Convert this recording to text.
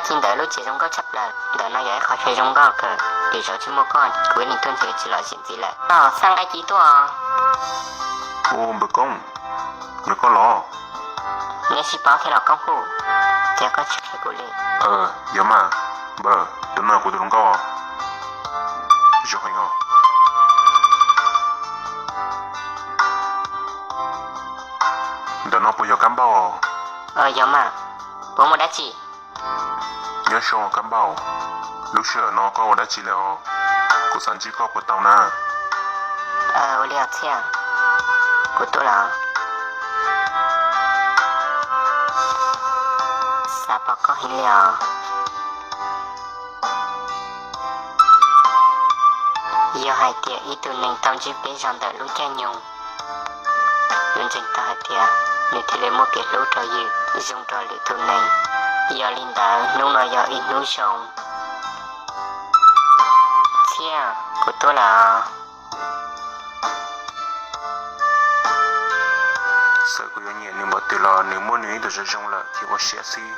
Txij ntawd lub tsev zoo nkauj tshaj plaws, ntawm no yog ib qhov chaw zoo nkauj kawg, lwm zaus tsis muaj koj kuv ib leeg tuaj ntshe tsis los zim ntxiv lawm. Npawg Koob, yog koj los? Neb sib paub thiab los Koob Huj? Yog koj tsis qhia kuv li. Yog mas, npawg, tus no kuv tus hluas nkauj. Zoo heev os. Ntawm no puas yog Kab Npauj? Yog mas, puas muaj dab tsi? Nyob zoo Kab Npauj, lub sij hawm no koj ua dab tsi lawm os? Kuv xav ntsib koj puas tau na? Ua li os Txhiaj, kuv tuaj lawm. Xav pom koj heev li os. Yog hais tias ib tug neeg tau ntsib peb zog ntawm lub caij nyoog, yuav ntseeg tau hais tias nws thiaj li muaj kev hlub rau yus zoo rau lwm tus neeg. Yog li ntawd hnub no yog ib hnub zoo. Txhiaj, kuv tuaj lawm. Txawm kuv yuav nyiam nws npaum twg los nws muaj nws ib tug zoo zoo lawm ces ua siab xwb.